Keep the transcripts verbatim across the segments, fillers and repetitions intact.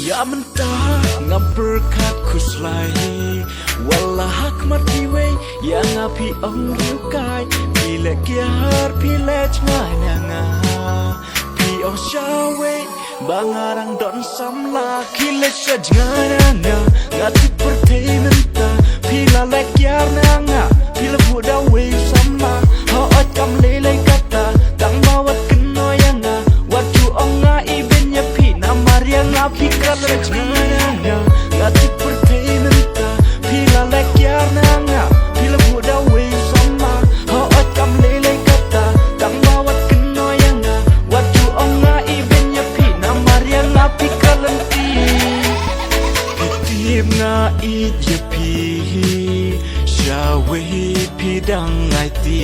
Ïa mynta ngam pyrkhat khuslai, wat la ha khmat kiwei ïa nga phi ong riewkai. Phi leh kiar phi leh jngai na nga, phi ong shawei ba nga dang don samla. Khie leit sha jngai na nga, nga tip pyrthei mynta. Phi la leh kiar na nga, phi la buh da uwei u samla. Hooid kam lei lei kata, tang ba wat kynnoh ïa nga, wat ju ong nga ibeiñ ïa phi. Namar ïa nga phi khlad. Sha jngai na nga, nga tip pyrthei mynta. Phi la leh kiar na nga, phi la buh da uwei u samla. Hooid kam lei lei kata, tang ba wat kynnoh ïa nga, wat ju ong nga ibeiñ ïa phi. Namar ïa nga phi khlad lynti. Phi tip nga ïeit ïa phi, shawei phi dang aiti.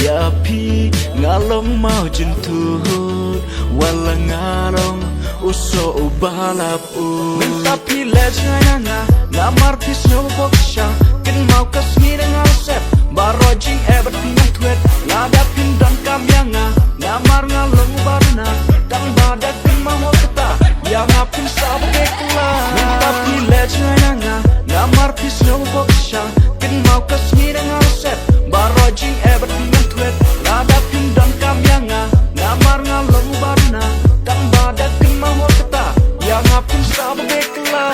Ïa phi nga long mawjynthut, wat la nga long u soh u ba lap ut. Mynta phi leh jngai na nga, namar phi sngew bok sha. Kynmaw ka sngi da nga sep, baroh jingeh bad phi nang thwet. Lada phin donkam ïa nga, namar nga long u ba duna. Tang ba da kynmaw mo kata, ïa nga phin sa beh kylla. Mynta phi leh jngai na nga, namar phi sngew bok sha. Kynmaw ka sngi da nga sep, baroh jingeh bad phi nang thwet. Lada phin donkam ïa nga, namar nga long u ba duna. Tang ba da kynmaw mo kata, ïa nga phin sa beh kylla.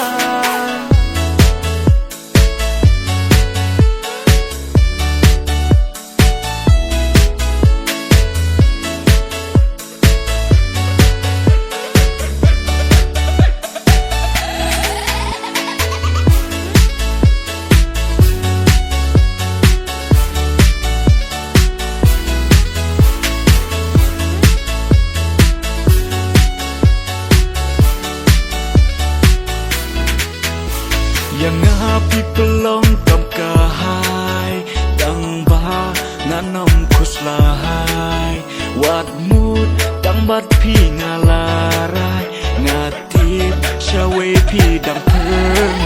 Ïa nga phi pynlong kam ka hai, tang ba ngan ym khuslai. Wat mut tang bad phi nga la rai, nga tip shawei phi dang pyrkhat.